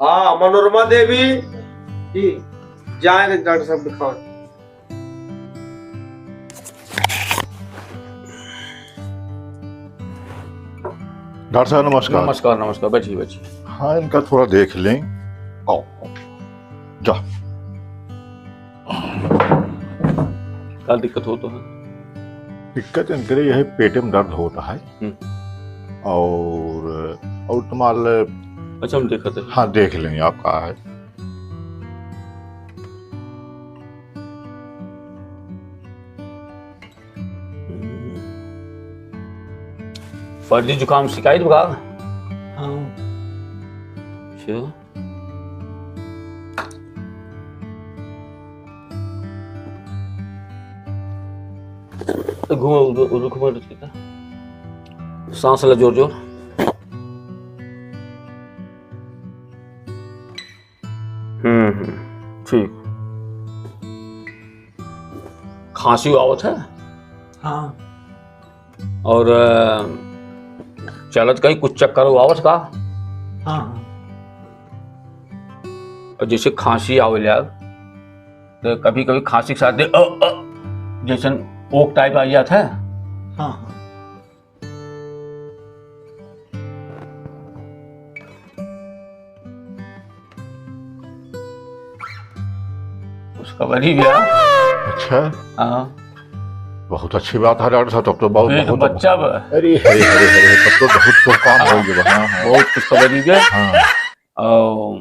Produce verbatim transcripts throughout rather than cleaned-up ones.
हाँ, मनोरमा देवी। जी। जाए रे, डॉक्टर साहब दिखाओ। डॉक्टर साहब, नमस्कार। नमस्कार, नमस्कार, बैठिए, बैठिए। हाँ, इनका थोड़ा देख लें। आओ, आओ। जा। का दिक्कत होत है? दिक्कत इनके यही पेट में दर्द होत है। हम्म। और, और तुम्हारे अच्छा, हम देखत है। हाँ, देख लेंगे आप का है। सर्दी जुकाम शिकायत बा? हाँ। अच्छा। घूम, उधर, उधर घूम, उधर। सांस ला जोर जोर। हम्म, हम्म, ठीक। खांसी आवत है? हाँ। और, अ, चलत कहीं कुछ चक्कर आवत का? हाँ, हाँ। और जैसे खांसी आवेला, तो कभी-कभी खांसी के साथ, अ, अ, जैसन ओक type आ जात है। हाँ, हाँ। खुशखबरी भैया। अच्छा। हाँ। बहुत अच्छी बात है डॉक्टर साहब, तब तो बहुत, ये तो बहुत बच्चा बा। अरे, हरे, हरे, हरे, तब तो बहुत शुभ काम हो गया। हाँ, हाँ। बहुत खुशखबरी भैया। हाँ। और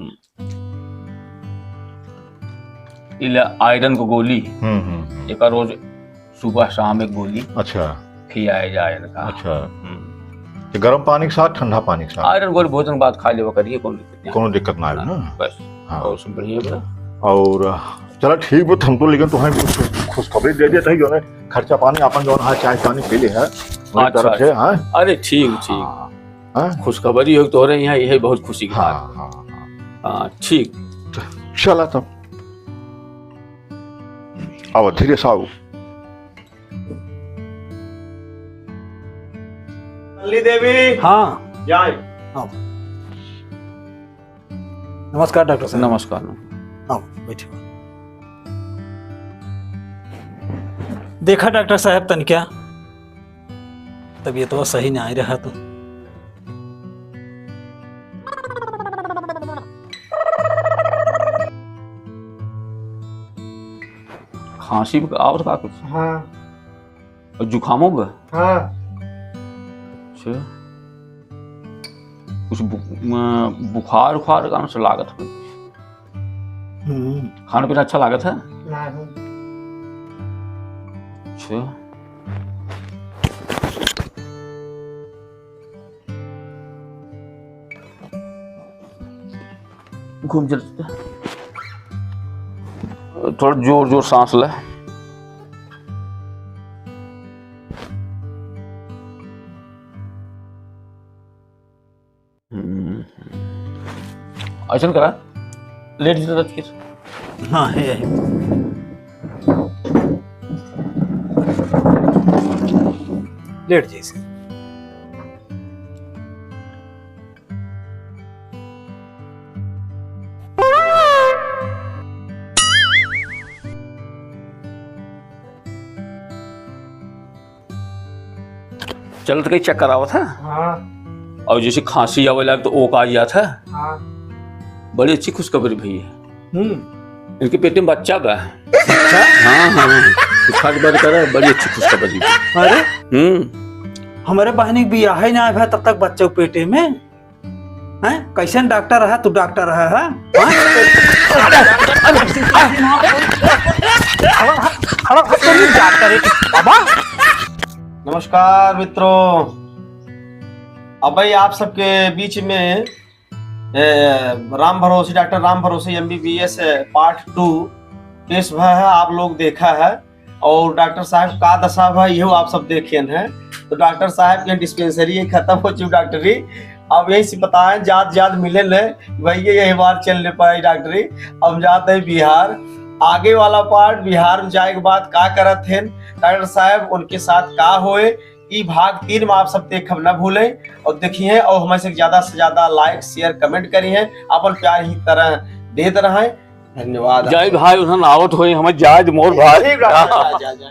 इला iron को गोली, हम्म, हम्म, हम्म। एक रोज सुबह शाम एक गोली अच्छा। खियाए जाए इनका। अच्छा। हम्म। तो गर्म पानी के साथ, ठंडा पानी के साथ? Iron गोली भोजन के बाद खा लेवा करिए, कौन दिक्कत नहीं। कोनो दिक्कत ना आए हाँ, ना? बस। हाँ। और सब बढ़िया बा। और चला ठीक बा, हम तो लेकिन तुम्हें खुश-, खुशखबरी दे देते हैं, जो है खर्चा पानी अपन जो है चाय पानी पी ले है, मेरी अच्छा, तरफ से, अच्छा। हाँ? अरे ठीक, ठीक। हाँ। हाँ? खुशखबरी हो तोहरे यहाँ, यही बहुत खुशी की हाँ, बात। हाँ, हाँ। हाँ, ठीक। चला तब। आओ, धीरे से आओ। कल्ली देवी। हाँ। जाए। आओ। नमस्कार डॉक्टर साहब। नमस्कार। आओ, बैठो। देखा डॉक्टर साहब, तनिका तबीयत वो सही नाहीं रहा तो। खांसी भी आवत का कुछ? हाँ। और जुकामो बा? हाँ। अच्छा। कुछ बु-, म-, बुखार उखार का से लागत है? हम्म। खाना पीना अच्छा लागत है? नहीं। अच्छा। घूम चल। थोड़ा जोर जोर सांस ले। हम्म। ऐसन करा, लेट जैसे रख के। हाँ, है, है। लेट जैसे। चलत कहीं चक्कर आवत है। हाँ। और जैसे खांसी आवे लाग तो ओक आ जात है। हाँ। बड़ी अच्छी खुशखबरी भैया। हम्म। इनके पेट में बच्चा बा। अच्छा? हाँ, हाँ। तू खाट बात करा, बड़ी अच्छी खुशखबरी बा। अरे? हम्म। हमारे बहनी के बियाह ही ना भा तब तक बच्चा पेटे में। हैं? कैसन डॉक्टर है तू, डॉक्टर है, हैं? हाँ? खड़ा, खड़ा, खड़ा, तू डॉक्टर है, बाबा। नमस्कार मित्रों, अब भाई आप सबके बीच में, ए, राम भरोसे, डॉक्टर राम भरोसे M B B S part two पेश भा है, आप लोग देखा है। और डॉक्टर साहब का दशा भा, इहो आप सब देखेन है। तो डॉक्टर साहब के dispensary ये खत्म हो चुकी डॉक्टरी। अब यही से बताएं, जात जात मिले न, भैया यही बार चल ले पाए डॉक्टरी। अब जाते हैं बिहार, आगे वाला part बिहार में जाए के बाद का करत हैं डॉक्टर साहब, उनके साथ का होए, ई भाग तीन में आप सब देखब न भूलें और देखिए और हमें से ज्यादा से ज्यादा like, share, comment करिए, अपन प्यार ही तरह देत रहें। धन्यवाद। जय भाई, उन्हन आवत होई, हमें जाए दे मोर भाई। ठीक बा, जा, जा, जा।